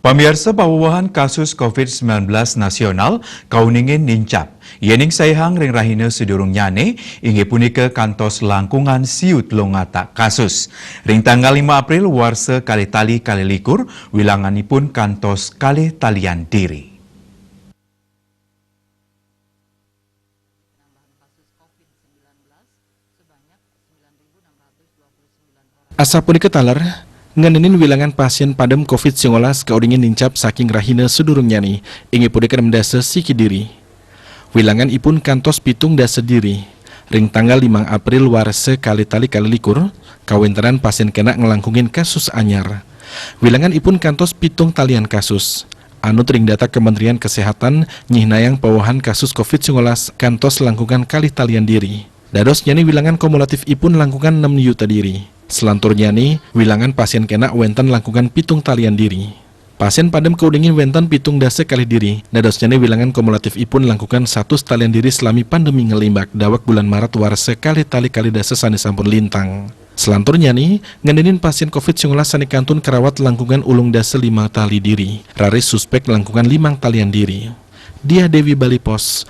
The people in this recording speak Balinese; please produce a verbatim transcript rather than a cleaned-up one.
Pamiarsa, pawawahan kasus covid sembilan belas nasional kauningin nincap. Yéning saihang ring rahina sadurungnyane, inggih punika kantos langkungan siu telung atak kasus. Ring tanggal lima April warsa kalih tali kalih likur, wilanganipun kantos kalih talian diri. Asapunika taler, ngenenin wilangan pasien padem covid sembilan belas kauningin nincap saking rahina sadurungnyane, inggih punika nem dasa siki diri. Wilanganipun kantos pitung dasa diri. Ring tanggal limang April warsa kalih tali kalih likur, kawentenan pasien kenak nglangkungin kasus anyar. Wilanganipun kantos pitung talian kasus. Anut ring data Kementerian Kesehatan, nyihnayang pawawahan kasus covid sembilan belas kantos langkungan kalih talian diri. Dadosnyane wilangan kumulatifipun langkungan nem yuta diri. Selanturnyane, wilangan pasien kenak wenten langkungan pitung talian diri. Pasien padem kauningin wenten pitung dasa kalih diri, dadosnyane wilangan kumulatifipun langkungan satus talian diri salami pandemi nglimbak daweg bulan Maret warsa kalih tali kalih dasa sane sampun lintang. Selanturnyane, ngenenin pasien covid sembilan belas sane kantun karawat langkungan ulung dasa lima tali diri, raris suspek langkungan limang talian diri. Diah Dewi, Bali Post,